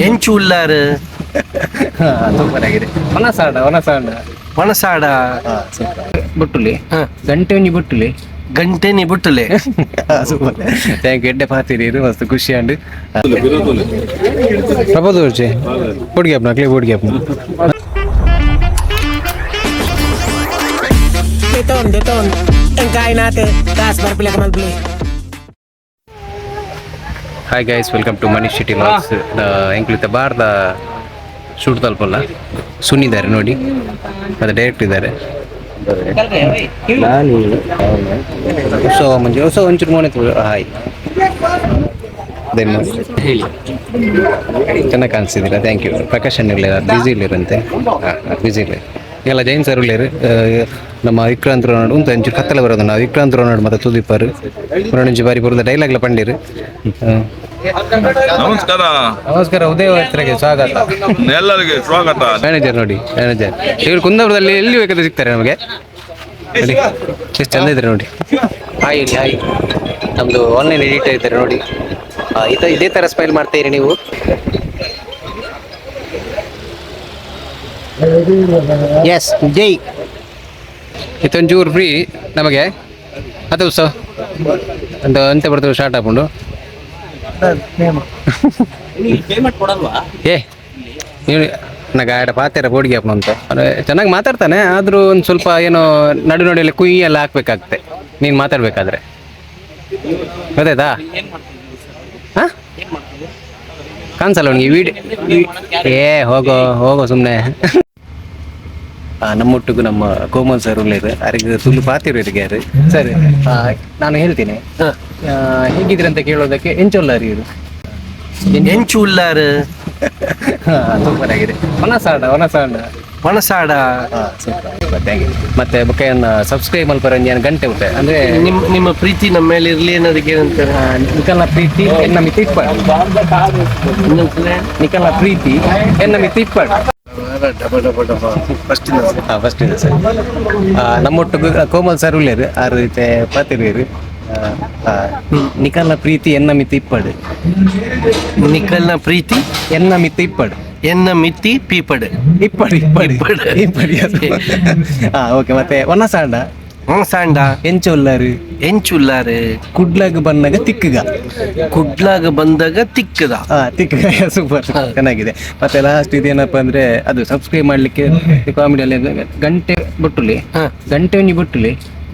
ಎಂಚು ಉಲ್ಲಾರು. Super ಆಗಿದೆ. ಒನಸಾಡ ಒನಸಾಡ. ಒಣಸಾಡ. ಬುಟ್ಟುಲಿ. ಗಂಟೆ ಒಂಜಿ ಬುಟ್ಟುಲಿ. ಗಂಟೆ ನೀ ಬುಟ್ಟುಲೆ. Super, thank you. ಎಡ್ಡೆ ಪಾತಿರಿ, ಮಸ್ತ್ ಖುಷಿ ಅಂಡ್ ಪ್ರಬೋದರ್ಜಿ ಬೋರ್ಡ್ ಗ್ಯಾಪ್ ನಕ್ಲಿ board gap. Deton, deton. Ang kain natin. Taas para pila ka malbli. Hi guys, welcome to Manish Shetty vlogs. ಎಂಕ್ಲಿತ ಬಾರ್ದ ಶೂಟ್ ತಲುಪಲ್ಲ ಸುನಿದ್ದಾರೆ ನೋಡಿ, ಮತ್ತೆ ಡೈರೆಕ್ಟ್ ಇದ್ದಾರೆ. ಉತ್ಸವ ಮುಂಚೆ ಉತ್ಸವ ಒಂಚೂರು ಮೋನೆ. ಹಾಯ್, ಹೇಳಿ, ಚೆನ್ನಾಗಿ ಕಾಣಿಸ್ತಿದ್ದೀರಾ. Thank you. Prakash ಅಣ್ಣ ಬ್ಯುಸಿ ಇಲ್ಲಿರಂತೆ. ಹಾಂ, ಬ್ಯುಸಿ ಇಲ್ಲ ಎಲ್ಲ. ಜೈನ್ ಸರ್ ಉಳ್ಳೇರು. ನಮ್ಮ ವಿಕ್ರಾಂತ್ ರೋನಾಡ್ ಉಂಟು. ಒಂಚೂರು ಕತ್ತಲೆ ಬರೋದು. ನಾವು ವಿಕ್ರಾಂತ್ ರೋನಾಡ್ ಮತ್ತೆ ತುದಿಪ್ಪರು ಒಂಜಿ ಬಾರಿ ಬರೋದು ಡೈಲಾಗ್ಲ ಪಂಡಿರು. ನಮಸ್ಕಾರ. ನಮಸ್ಕಾರ, ಉದಯ ಹತ್ರಕ್ಕೆ ಸ್ವಾಗತ. ಎಲ್ಲರಿಗೆ ಸ್ವಾಗತ. ಮ್ಯಾನೇಜರ್ ನೋಡಿ, ಮ್ಯಾನೇಜರ್ ಇವರು ಕುಂದಾಪುರದಲ್ಲಿ ಎಲ್ಲಿ ಬೇಕಾದ್ರೆ ಸಿಗ್ತಾರೆ ನಮಗೆ. ನೋಡಿ, ಎಷ್ಟು ಚಂದ ಇದ್ದಾರೆ ನೋಡಿ. ಹಾಯ್ ಹೇಳಿ, ಹಾಯ್. ನಮ್ಮದು ಆನ್ಲೈನ್ ಎಡಿಟರ್ ಇದ್ದಾರೆ ನೋಡಿ. ಇದು ಇದೇ ಥರ ಸ್ಮೈಲ್ ಮಾಡ್ತೀರಿ ನೀವು. ಎಸ್ ಜೈ. ಇದೊಂಚೂರು ಫ್ರೀ ನಮಗೆ ಅದು ಉತ್ಸವ ಅಂತ ಅಂತೆ ಬರ್ತದೆ. ಸ್ಟಾರ್ಟ್ ಹಾಕೊಂಡು ಏ ನೀವು ನಾಗ ಪಾತೆರ ಬೋಡಿಗೆ ಅಂತ ಚೆನ್ನಾಗಿ ಮಾತಾಡ್ತಾನೆ. ಆದರೂ ಒಂದು ಸ್ವಲ್ಪ ಏನೋ ನಡು ನಡುವಲ್ಲಿ ಕುಯ್ ಎಲ್ಲ ಹಾಕ್ಬೇಕಾಗ್ತೆ ನೀನು ಮಾತಾಡ್ಬೇಕಾದ್ರೆ, ಗೊತ್ತಾಯ್ತಾ? ಹಾಂ, ಕಾಣಿಸಲ್ಲ ಅವನಿಗೆ ವಿಡಿಯೋ. ಏ ಹೋಗೋ ಹೋಗೋ ಸುಮ್ಮನೆ. ನಮ್ಮೊಟ್ಟಿಗೂ ನಮ್ಮ ಕೋಮಲ್ ಸರ್ ಉಳ್ಳೇರು. ಅವ್ರಿಗೆ ತುಳು ಪಾತಿರು ಇರಿಗೆ ಸರ್. ನಾನು ಹೇಳ್ತೀನಿ, ಹೇಗಿದ್ರಿ ಅಂತ ಕೇಳೋದಕ್ಕೆ ಎಂಚೊಲ್ಲಾರಿ ಇದು. ಎಂಚು ಉಲ್ಲಾರು. ಸೂಪರ್ ಆಗಿದೆ. ಒನಸಾಡ ಒನಸಾಡ. ಒಣಸಾಡ. Super, thank you. ಮತ್ತೆ ಬೊಕ್ಕೆಯನ್ನ ಸಬ್ಸ್ಕ್ರೈಬ್ ಮಲ್ಪರ ಗಂಟೆ ಉಂಟೆ ಅಂದ್ರೆ ನಿಮ್ಮ ನಿಮ್ಮ ಪ್ರೀತಿ ನಮ್ಮ ಮೇಲೆ ಇರ್ಲಿ ಅನ್ನೋದಕ್ಕೆ ಏನಂತಾರೆ? ನಿಕಲ್ನ ಪ್ರೀತಿ ಎನ್ನ ಮಿತಿ ಇಪ್ಪಡ್. ಇನ್ನೊಂದ್ಸಲ. ನಿಕಲ್ನ ಪ್ರೀತಿ ಎನ್ನ ಮಿತಿ ಇಪ್ಪಡ್. ಡಬ ಡಬ ಡಬ ಫಸ್ಟ್. ಹಾಂ, ಫಸ್ಟ್ ಇದೆ ಸರ್. ನಮ್ಮೊಟ್ಟಿಗೂ ಕೋಮಲ್ ಸರ್ ಉಳ್ಳೇರು, ಆರು ರೀತಿ ಪಾತಿರು. ನಿಕಲ್ನ ಪ್ರೀತಿ ಎನ್ನ ಮಿತಿ ಇಪ್ಪಡು. ನಿಖಲ್ನ ಪ್ರೀತಿ ಎನ್ನ ಮಿತಿ ಇಪ್ಪಡು. ಎನ್ನ ಮಿತಿ ಪೀಪಡ್. ಇಪ್ಪಡು ಇಪ್ಪಡು ಇಪ್ಪಡು. ಹಾ, ಓಕೆ. ಮತ್ತೆ ಒನಸಾಂಡ. ಒಣಸಾಂಡ. ಎಂಚ ಉಲ್ಲಾರು. ಎಂಚು ಉಲ್ಲಾರು. ಕುಡ್ಲಾಗ ಬನ್ನಗ ತಿಕ್ಕಗ. ಕುಡ್ಲಾಗ ಬಂದಾಗ ತಿಕ್ಕದ. ಹಾ, ತಿಕ್ಕಗ. ಸೂಪರ್, ಚೆನ್ನಾಗಿದೆ. ಮತ್ತೆ ಲಾಸ್ಟ್ ಇದೇನಪ್ಪ ಅಂದ್ರೆ ಅದು ಸಬ್ಸ್ಕ್ರೈಬ್ ಮಾಡ್ಲಿಕ್ಕೆ ಕಾಮಿಡಿಯಲ್ಲಿ ಗಂಟೆ ಬುಟ್ಟುಲಿ. ಗಂಟೆ ಒಂಜಿ ಬುಟ್ಟುಲಿ.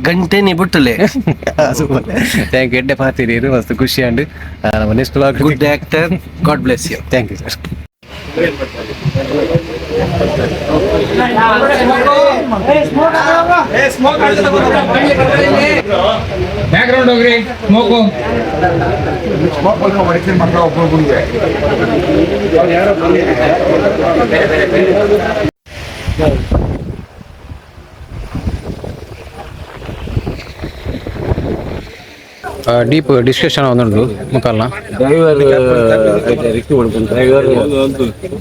ಗಂಟೆ ನೀ ಬುಟ್ಟುಲೆ. Super, thank you. ಎಡ್ಡೆ ಪಾತಿರಿ, ಮಸ್ತ್ ಖುಷಿ and next vlog. Good actor, God bless you. Thank you sir. Background ಹೋಗ್ರಿ, ಸ್ಮೋಕು. ಡೀಪ್ ಡಿಸ್ಕಷನ್ ಒಂದುಂಟು ಮುಖಾಲ್ನ. Driver driver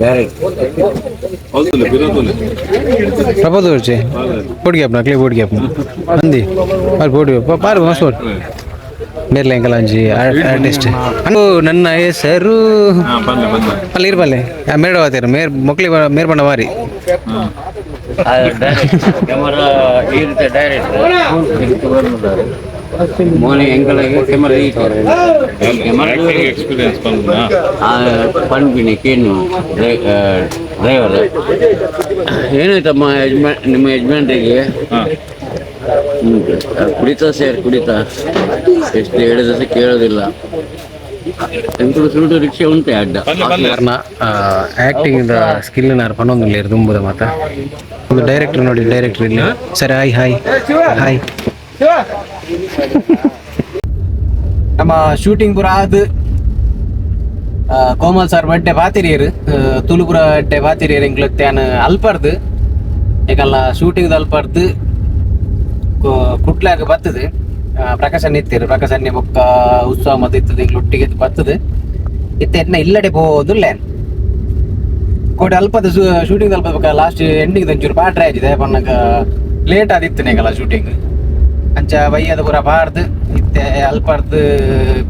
direct. ಪ್ರಬೋದರ್ಜಿ ಬೋರ್ಡ್ ಗ್ಯಾಪ್ ನಕ್ಲಿ ಬೋರ್ಡ್ ಗ್ಯಾಪ್ ಅಂದಿ ಬಾರ್ ಬೋರ್ಡ್ ಬಾರ್ ಮಸ್ತ್ ಬೋರ್ಡ್ ಮೇರ್ಲೆ ಅಂಕಲಾಂಜಿ ಆರ್ಟಿಸ್ಟ್ ನನ್ನ ಹೆಸರು. ಬಂದೆ ಬಂದೆ. ಅಲ್ಲಿ ಇರ್ಬಲ್ಲೆ ಮೇಡ ವಾತೀರ ಮೇರ್ ಮೊಕ್ಲಿ ಮೇರ್ ಬಣ್ಣ ಮಾರಿ. ಕ್ಯಾಮರಾ ಈ ರೀತಿ ಡೈರೆಕ್ಟ್ ಮೋನಿ ಎಂಕಲಾಗಿ ಕ್ಯಾಮರಾ ಈ ಕ್ಯಾಮರಾ. ಎಕ್ಸ್ಪೀರಿಯನ್ಸ್ ಬಂದ. ಪನ್ಪಿನಿ ಕೇನು ಡ್ರೈವರ್ ಏನಾಯ್ತಮ್ಮ ಯಜಮಾನ್ ನಿಮ್ಮ ಯಜಮಾನ್ರಿಗೆ? ಕುಡಿತಾ ಸರ್, ಕುಡಿತಾ. ಎಷ್ಟು ಹೇಳಿದ ಸಹ ಕೇಳೋದಿಲ್ಲ. ಎಂಕುಲು ಸುರುಟು ರಿಕ್ಷಾ ಉಂಟೆ ಅಡ್ಡ. ಅವ್ರನ್ನ ಆಕ್ಟಿಂಗ್ ಸ್ಕಿಲ್ ನಾರು ಪನ್ನೊಂದು ದುಂಬುದ ಮಾತ. ಒಂದು ಡೈರೆಕ್ಟರ್ ನೋಡಿ, ಡೈರೆಕ್ಟರ್ ಇಲ್ಲಿ ಸರ್. Hi hi hi. ನಮ್ಮ ಶೂಟಿಂಗ್ ಪೂರ ಆದ್ ಕೋಮಲ್ ಸರ್ ಬಡ್ಡೆ ಪಾತಿರಿಯರು, ತುಳುಪುರ ಅಡ್ಡೆ ಪಾತಿರಿಯರು. ಎಂಕ್ಲತ್ಯಾನ್ ಅಲ್ಪರ್ದು ಏಕಲ್ಲ ಶೂಟಿಂಗ್ ಅಲ್ಪರ್ದು ಕುಟ್ಲಾಗ ಬರ್ತದೆ. ಪ್ರಕಾಶ್ ಇತ್ತೀರು, ಪ್ರಕಾಶ್ ಅಣ್ಣೆ ಬೊಕ್ಕ ಉತ್ಸವ ಮತ್ತೆ ಇತ್ತದ. ಎಂಕ್ಲು ಒಟ್ಟಿಗೆ ಬರ್ತದೆ ಇತ್ತೆ. ಎನ್ನ ಇಲ್ಲಡೆ ಪೋದುಲ್ಲೆ ಕೋಟೆ ಅಲ್ಪದ ಶೂಟಿಂಗ್ ಅಲ್ಪ ಬೊಕ್ಕ ಲಾಸ್ಟ್ ಎಂಡಿಂಗ್ ಒಂಚೂರು ಪಾಟ್ರೆ ಆಗಿದೆ ಪನ್ನಗ ಲೇಟ್ ಆದಿತ್ತು ನೆಗಲ ಶೂಟಿಂಗ್. ಅಂಚ ಬಯ್ಯದ ಪೂರ ಪಾರ್ದು ಇತ್ತೆ ಅಲ್ಪರ್ದು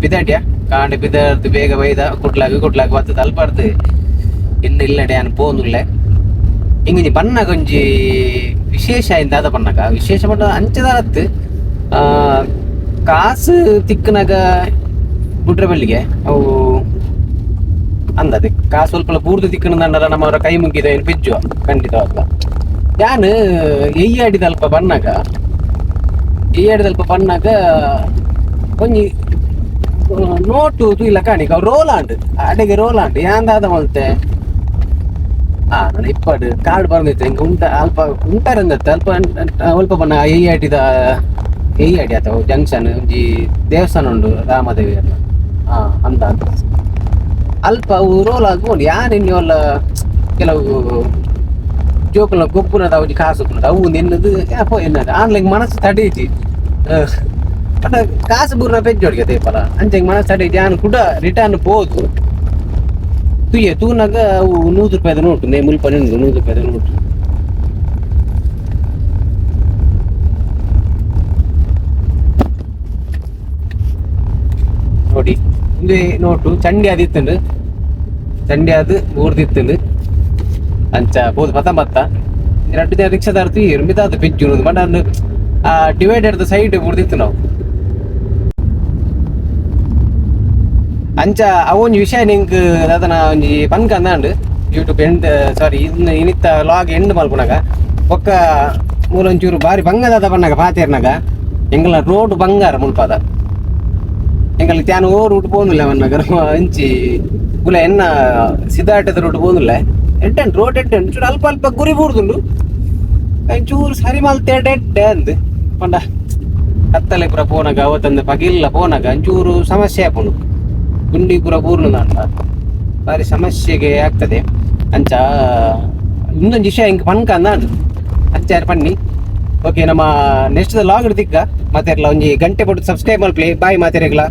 ಬಿದಾಟ್ಯ ಕಾಂಡೆ ಬಿದಾರ್ದು ಬೇಗ ಬೈದ ಕುಟ್ಲಾಗ ಕುಟ್ಲಾಗ ಬರ್ತದೆ ಅಲ್ಪರ್ದು. ಇನ್ನು ಇಲ್ಲಡೆ ಯಾನ್ ಪೋನುಲ್ಲೆ. ಇಂಗಿಂಜಿ ಬನ್ನಗ ಒಂಜಿ ವಿಶೇಷ ದಾದ ಬನ್ನಗ ವಿಶೇಷ ಪಂಡ ಅಂಚದಾರತ್ತು ಕಾಸು ತಿಕ್ಕನಾಗ ಬುಡ್ರೆ ಬಲ್ಲಿಗೆ ಅವು ಅಂದದೆ ಕಾಸು ಸ್ವಲ್ಪ ಪೂರ್ತಿ ತಿಕ್ಕನ ನಮ್ಮವರ ಕೈ ಮುಗಿದ ಏನು ಪೆಜ್ಜುವ ಖಂಡಿತವಾಗ್ಲ. ಯಾನ್ ಎಯ್ಯಾಡಿದಲ್ಪ ಬನ್ನಗ, ಎಯ್ಯಾಡಿದಲ್ಪ ಬನ್ನಗ ಒಂಜಿ ನೋಟು ಇಲ್ಲ ಕಾಣಿಕ ರೋಲ್ ಆಂಡ್ ಅಡೆಗೆ ರೋಲ್ ಆಂಡ್ ಯಾನ್ ದಾದ ಮಲ್ತೆ. ನನ್ನ ಇಪ್ಪಡು ಕಾರ್ಡ್ ಬಂದಿತ್ತು ಹಿಂಗೆ ಉಂಟ ಅಲ್ಪ ಉಂಟಾರಂದತ್ತು ಅಲ್ಪ ಅಲ್ಪ ಬಣ್ಣ ಎಯ್ಯಾಡಿದ ಎಯ್ಯಾಡಿ ಅಥವಾ ಜಂಕ್ಷನ್ ಒಂಜಿ ದೇವಸ್ಥಾನ ಉಂಡು ರಾಮದೇವಿ ಅಲ್ಲ ಅಂದ ಅಲ್ಪ ಅವು ರೋಲ್ ಆಗ್ಬೋದು. ಯಾನ್ ಇನ್ನೊಲ್ಲ ಕೆಲವು ಜೋಕುಲ ಗೊಬ್ಬುನದ ಒಂಜಿ ಕಾಸು ಉಪ್ಪುನದ ಅವು ಎನ್ನದು ಯಾಪೋ ಎನ್ನದು ಆನ್ಲೈನ್ ಮನಸ್ಸು ತಡೀಜಿ. ಪಂಡ ಕಾಸು ಬೂರ್ನ ಪೆಜ್ಜೋಡಿಗೆ ತೇಪಲ ಅಂಚೆ ಮನಸ್ಸು ತಡೀಜಿ. ಯಾನ್ ಕುಡ ರಿಟರ್ನ್ ಪೋದು ತುಯ್ಯೆ ತೂನಾಗ ಅವು 100 ರೂಪಾಯಿದ ನೋಟು ನೇ ಮುಲ್ಪ ನಿಂದು 100 ರೂಪಾಯಿದ ನೋಟು. ನೋಡಿ ಇಂದು ನೋಟು ಚಂಡಿ ಅದಿತ್ತುಂಡು, ಚಂಡಿ ಅದು ಊರ್ದಿತ್ತುಂಡು. ಅಂಚ ಬೋದು ಪತ್ತ ಬತ್ತ ಎರಡು ಜನ ರಿಕ್ಷಾದಾರ ತುಯ್ಯರು ಮಿತಾದ ಪೆಜ್ಜು ಬಟ್ ಆ ಡಿವೈಡರ್ ಸೈಡ್ ಬುಡ್ದಿತ್ತು ನಾವು. ಅಂಚ ಅವೊಂಜಿ ವಿಷಯ ನಿಂಕ್ ದಾದನ ಒಂಜಿ ಪನ್ಕ ಅಂದಾಂಡ್ ಯೂಟ್ಯೂಬ್ ಎಂಡ್ ಸಾರಿ ಇನ್ನು ಇನಿತ್ತ ಲಾಗ್ ಎಂಡ್ ಮಲ್ಪುನಗ ಬೊಕ್ಕ ಮೂಲೊಂಚೂರು ಬಾರಿ ಬಂಗದಾದ ಬಣ್ಣಗ ಪಾತೇರ್ನಾಗ ಎಂಗಲ ರೋಡ್ ಬಂಗಾರ ಮುಲ್ಪದ ಎಂಗಲ ತ್ಯಾನ್ ಓ ರೂಟ್ ಪೋನುಲ್ಲ ಮನ್ನಗ ಅಂಚಿ ಗುಲ ಎನ್ನ ಸಿದ್ದಾಟದ ರೂಟ್ ಪೋನುಲ್ಲ ಎಡ್ಡಂಟು ರೋಡ್ ಎಡ್ಡಂಟು ಚೂರು ಅಲ್ಪ ಅಲ್ಪ ಗುರಿ ಬೂರ್ದುಂಡು ಚೂರು ಸರಿ ಮಲ್ತೆ ಎಡ್ಡೆ ಅಂದ್ ಪಂಡ ಕತ್ತಲೆ ಪೂರ ಪೋನಾಗ ಅವತ್ತಂದು ಪಗಿಲ್ಲ ಪೋನಾಗ ಒಂಚೂರು ಸಮಸ್ಯೆ ಆಪುಂಡು ಗುಂಡಿ ಪೂರ ಪೂರ್ಣದಾಂಡ ಬಾರಿ ಸಮಸ್ಯೆಗೆ ಆಗ್ತದೆ. ಅಂಚ ಇನ್ನೊಂದು ವಿಷಯ ಹಿಂಗೆ ಪನ್ಕ ಅಂದಾಂಡು ಅಂಚಾರ ಪನ್ನಿ. ಓಕೆ, ನಮ್ಮ ನೆಕ್ಸ್ಟ್ ಲಾಗ್ ತಿಕ್ಕ ಮಾತಾಡ್ಲ ಒಂಜಿ ಗಂಟೆ ಪಟ್ಟು ಸಬ್ಸ್ಕ್ರೈಬ್ ಮಲ್ಪ್ಲೆ. ಬಾಯ್ ಮಾತಾಡ್ಲ.